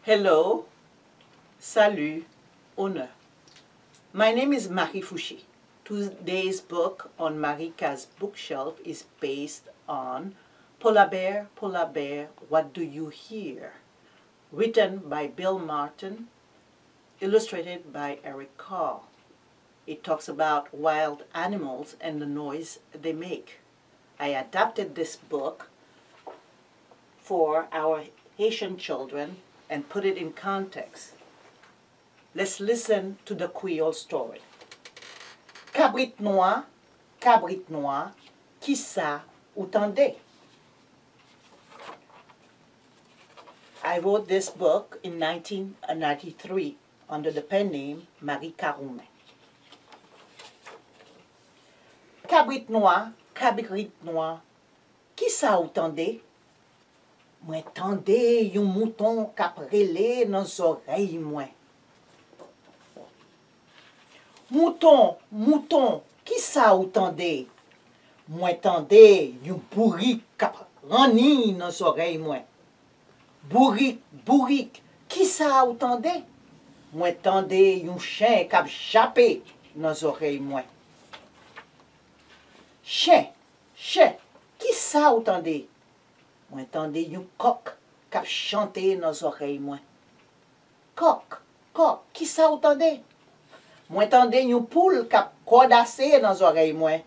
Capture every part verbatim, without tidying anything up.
Hello, salut, onè. My name is Marie Fouché. Today's book on Marika's bookshelf is based on Polar Bear, Polar Bear, What Do You Hear? Written by Bill Martin, illustrated by Eric Carle. It talks about wild animals and the noise they make. I adapted this book for our Haitian children and put it in context. Let's listen to the Creole story. Kabrit nwa, kabrit nwa, kisa ou tande? I wrote this book in nineteen ninety-three under the pen name Marie Caroumen. Kabrit nwa, kabrit nwa, kisa ou tande? Mwen tande yon mouton k ap rele nan zòrèy mwen. Mouton, mouton, kisa ou tande? Mwen tande yon bourik k ap ranni nan zòrèy mwen. Bourik, bourik, kisa ou tande? Mwen tande yon chen k ap jape nan zòrèy mwen. Chen, chen, kisa ou tande? Mwen tande yon kòk k ap chante nan zòrèy mwen. Kòk, kòk, kisa ou tande? Mwen tande yon poul k ap kòdase nan zòrèy mwen.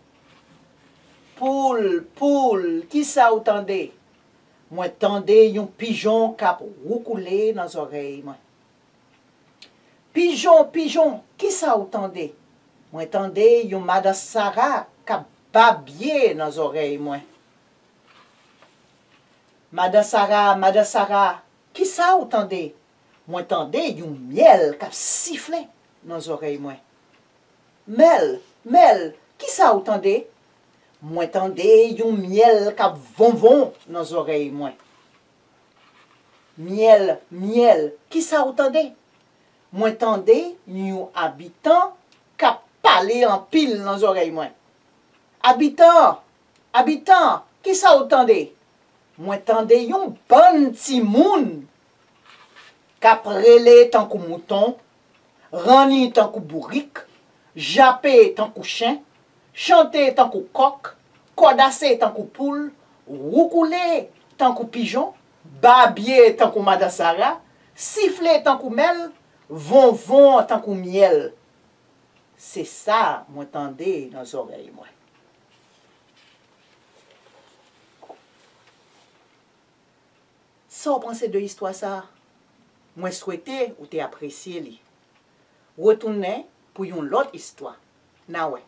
Poul, poul, kisa ou tande? Mwen tande yon pijon k ap woukoule nan zòrèy mwen. Pijon, pijon, kisa ou tande? Mwen tande yon madan Sara k ap babye nan zòrèy mwen. Madan Sara, madan Sara, kisa ou tande? Mwen tande yon myèl k ap sifle nan zòrèy mwen. Mèl, mèl, kisa ou tande? Mwen tande yon myèl k ap vonvon nan zòrèy mwen. Myèl, myèl, kisa ou tande? Mwen tande yon abitan k ap pale anpil nan zòrèy mwen. Abitan, abitan, kisa ou tande? Mwen tande yon bann timoun k ap rele tankou mouton, ranni tankou bourik, jape tankou chen, chante tankou kòk, kòdase tankou poul, woukoule tankou pijon, babye tankou madan Sara, sifle tankou mèl, vonvon tankou myèl. Se sa mwen tande nan zòrèy mwen. Sa w panse de istwa sa a? Mwen swete ou te apresye li. Retounen pou yon lòt istwa. N a wè.